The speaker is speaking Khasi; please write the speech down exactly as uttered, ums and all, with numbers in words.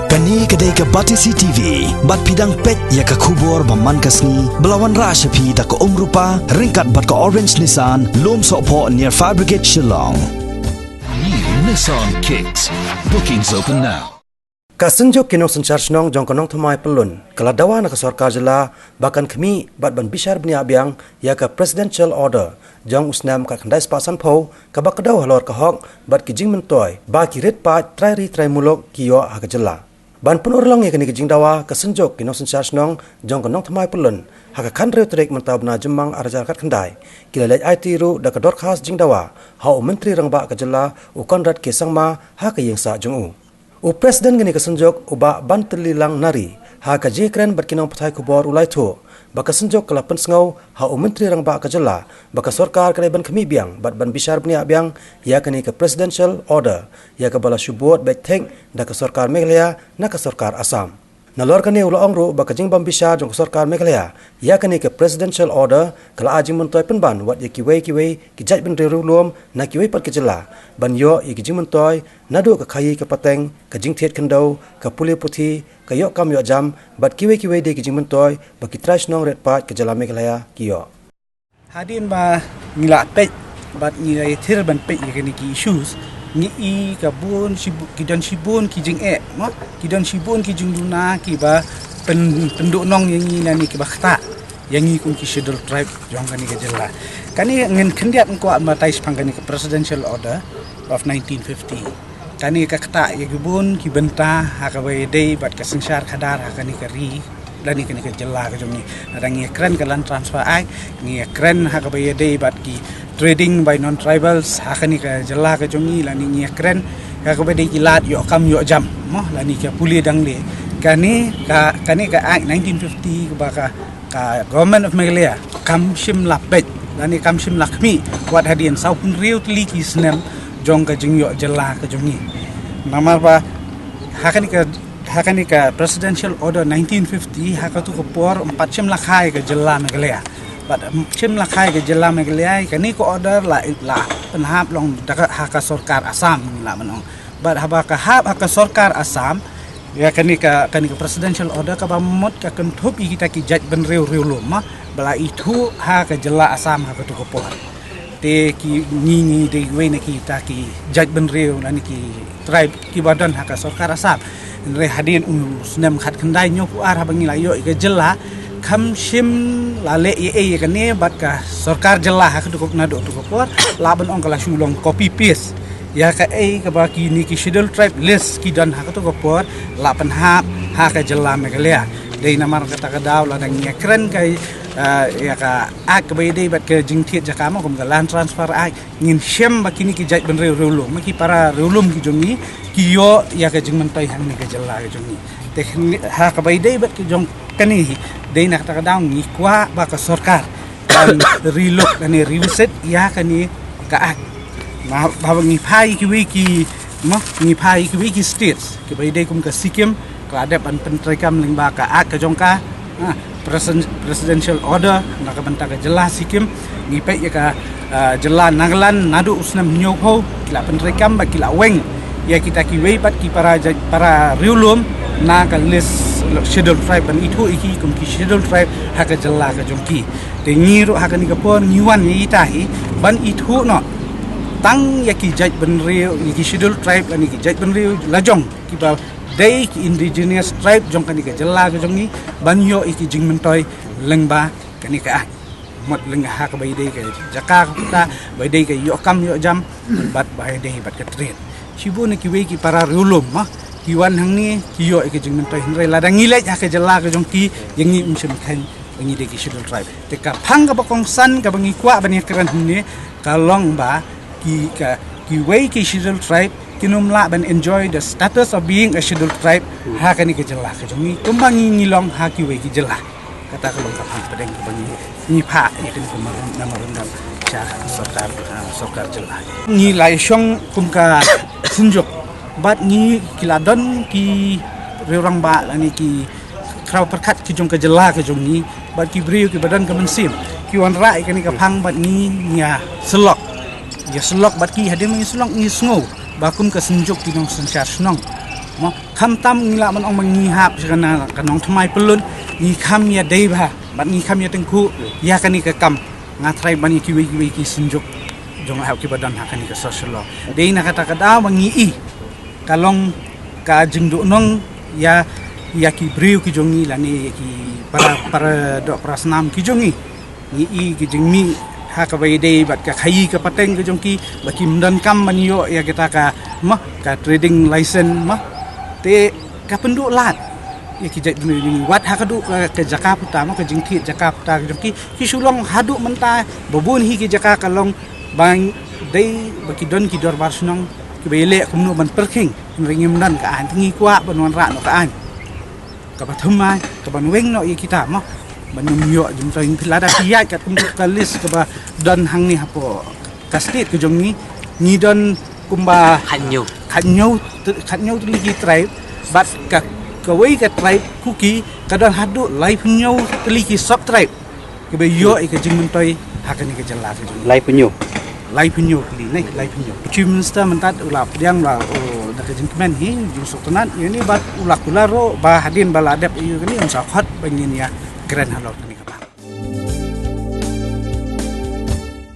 Kane ka dei ka Batesi T V, bad phi dang peit ïa ka khubor ba man ka sngi, ba la wanrah sha phi da ka Umrupa, ryngkat bad ka Orange Nissan, Lumsohphoh near Fire Brigade Shillong. New Nissan Kicks. Bookings open now. Ka Synjuk ki Nongsynshar Shnong jong ka Nongthymmai Pyllun ka la dawa na ka sorkar jylla ba kan khmih bad ban bishar bniah biang ïa ka Presidential Order jong u snem khatkhyndai spah sanphew kaba kdew halor ka hok bad ki jingmyntoi ba ki rit paid trai ri trai muluk ki ïoh ha ka jylla. Ban pynurlong ïa kane ka jingdawa, ka Synjuk ki Nongsynshar Shnong jong ka Nongthymmai Pyllun ha ka khathynriew tarik mynta u bnai Jymmang arhajar khatkhyndai ki la leit aiti ruh da ka dorkhas jingdawa ha u Myntri Rangbah ka jylla, u Conrad K Sangma, ha ka ïingsah jong u. U President kane ka Synjuk, u Bah Bantyllilang Nari, ha ka jingkren bad ki nongpathai khubor u la ïathuh ba ka Synjuk ka la pynsngew ha u Myntri Rangbah ka jylla ba ka sorkar ka dei ban khmih biang bad ban bishar bniah biang ïa kane ka Presidential Order, ïa kaba la shu bud beit thik da ka sorkar Meghalaya na ka sorkar Assam. Nalor kane u la ong ruh ba ka jingbym bishar jong ka sorkar Meghalaya ïa kane ka Presidential Order ka la ai jingmyntoi pynban wat ïa kiwei kiwei ki jaitbynriew riewlum na kiwei pat ki jylla ban ïoh ïa ki jingmyntoi naduh ka khaïi ka pateng, ka jingthied khyndew, ka pule puthi, ka ïoh kam ïoh jam bad kiwei kiwei de ki jingmyntoi ba ki trai shnong rit paid ka jylla Meghalaya ki ïoh. Hadien ba ngi la peit bad ngi la ïathir ban peit ïa kine ki issues, ngi i ka bun shibun, ki don shibun ki jingeh, mo, ki don shibun ki jingduna kiba pyn, pynduhnong ïa ngi lane kiba ktah ïa ngi kum ki Scheduled Tribe jong kane ka jylla. Kane ngin khyndiat ngin kwah batai shaphang kane ka Presidential Order of nineteen fifty. Kane ka ktah ïa ki bun ki bynta ha kaba ïadei bad ka synshar khadar ha kane ka ri lane kane ka jylla ka jong ngi. Lada ngi kren ka Land Transfer Act, ngi kren ha kaba ïadei bad ki trading by non-tribals ha kane ka jylla ka jong ngi, lane ngi kren ha kaba ïadei ki lad ïoh kam ïoh jam, mo, lane ka pule dangle. Kane ka, kane ka Act nineteen fifty kaba ka ka Government of Meghalaya kam shym la peit lane kam shym la khmih wat hadien sawphew hynriew tylli ki snem jong ka jingïoh jylla ka jong ngi. Namar ba ha kane ka, ha kane ka Presidential Order nineteen fifty, ha katu ka por ym pat shym la kha ïa ka jylla Meghalaya. Bad ym shym la kha ïa ka jylla Meghalaya, kane ka order la, la pynhap long da ka, ha ka sorkar Assam, la ban ong. Bad haba ka hap ha ka sorkar Assam ïa kane ka, kane ka Presidential Order, kaba mut ka kynthup ïa kita ki jaitbynriew riewlum, mo, ba la ithuh ha ka jylla Assam ha katu ka por. Te ki, ngi, ngi dei kiwei na kita ki jaitbynriew lane ki tribe kiba don ha ka sorkar Assam. Hynrei hadien u snem khatkhyndai hynñiewphew ar haba ngi la ïoh ïa ka jylla, kam shym la leh ei ei ïa kane bad ka sorkar jylla ha katu ka, naduh katu ka por, la ban ong ka la shu long copy paste ïa kaei kaba kine ki Scheduled Tribe list ki don ha katu ka por la pynhap ha ka jylla Meghalaya. Dei namar kata ka daw lada ngi kren ka, eh, ïa ka Act kaba ïadei bad ka jingthied jaka, mo, kum ka Land Transfer Act, ngin shem ba kine ki jaitbynriew riewlum, ma ki para riewlum ki jong ngi, ki ïoh ïa ka jingmyntoi hangne ka jylla ka jong ngi. Te kine, ha kaba ïadei bad ki jong kane hi, dei na kata ka daw ngi kwah ba ka sorkar ban relook lane revisit ïa kane ka Act. Ba, ba ngi phai kiwei ki, mo, ngi phai kiwei ki states kiba ïadei kum ka Sikkim, ka la dep ban pyntreikam lyngba ka Act ka jong ka, ha, presiden-, Presidential Order na ka bynta ka jylla Sikkim. Ngi peit ïa ka, ah, jylla Nagaland naduh u snem hynñiewphew ki la pyntreikam bad ki la weng ïa kita kiwei pat ki para jait, para riewlum na ka list Scheduled Tribe ban ithuh ïa ki kum ki Scheduled Tribe ha ka jylla ka jong ki. Te ngi ruh ha kane ka por ngi wan ïa ita hi ban ithuh noh tang ïa ki jaitbynriew, ïa ki Scheduled Tribe lane ki jaitbynriew lajong kiba dei ki indigenous tribe jong kane ka jylla ka jong ngi ban ïoh ïa ki jingmyntoi lyngba kane ka Act. Mut lyngba ha kaba ïadei ka jaka ka puta, ba ïadei ka ïoh kam ïoh jam, bad ba ïadei bad ka trade. Shibun na kiwei ki para riewlum, mo, ki wan hangne ki ïoh ïa ki jingmyntoi, hynrei lada ngi leit ha ka jylla ka jong ki, ïa ngi ym shym kheiñ ba ngi dei ki Scheduled Tribe. Te ka phang kaba kongsan kaba ngi kwah ban ïakren hangne ka long ba ki, ka, kiwei ki Scheduled Tribe kin ym lah ban enjoy the status of being a Scheduled Tribe ha kane ka jylla ka jong ngi kumba ngi, ngi long ha kiwei ki jylla. Kata ka long ka phang pdeng kaba ngi, ngi phah ïa kane ka memorandum sha sorkar, ah, sorkar jylla. Ngi la ïashong kum ka Synjuk bad ngi, ki la don ki riewrangbah lane ki khraw pyrkhat ki jong ka jylla ka jong ngi bad ki briew kiba don ka mynsiem ki wanrah ïa kane ka phang bad ngi, ngi ïasyllok. Ïasyllok bad ki, hadien ngi syllok ngi sngew ba kum ka Synjuk ki Nongsynshar Shnong Mo, khamtam ngi lah ban ong ba ngi hap sha ka nongthymmai pyllun, ngi kham ïa dei bha bad ngi kham ïa tyngkhuh ïa kane ka kam. Nga trai ban ïa kiwei kiwei ki synjuk jong la hap kiba don ha kane ka social law. Dei na kata ka daw ba ngi i ka long ka jingduhnong ïa ïa ki briew ki jong ngi lane ïa ki para para doh para snam ki jong ngi. Ngi i ki jingmih ha kaba ïadei bad ka khaïi ka pateng ka jong ki, ba kim don kam ban ïoh ïa kita ka, mo, ka trading license, mo. Te ka pynduh lad ïa ki jaitbynriew jong ngi wat ha ka duh ka, ka jaka puta, mo, ka jingthied jaka puta ka jong ki. Ki shu long haduh mynta ba bun hi ki jaka ka long ba dei ba ki don ki dorbar shnong kiba ïaleh kumno ban pyrkhing, hynrei ngim don ka aiñ. Te ngi kwah ban wanrah noh ka aiñ kaba thymmai, kaban weng noh ïa kita, mo, ban ym ïoh jingtoi. Lada phi ïaid katkum ka list kaba don hangne hapoh ka state ka jong ngi, ngi don kumba Khathynñiew. khathynñiew ty- khathynñiew tylli ki tribe, bad ka, kawei ka tribe Kuki ka don haduh laiphew hynñiew tylli ki sub tribe kiba ïoh ïa ka jingmyntoi ha kane ka jylla ka jong ngi. Laiphew hynñiew. Laiphew hynñiew tylli ne, laiphew hynñiew. Chief Minister mynta u la pdiang, la, oh, da ka jingkmen hi, jingsngewtynnat ïa kane, bad u la kular ruh ba hadien ba la dep ïa kane un sa khot ban ngin ïa grant halor kane.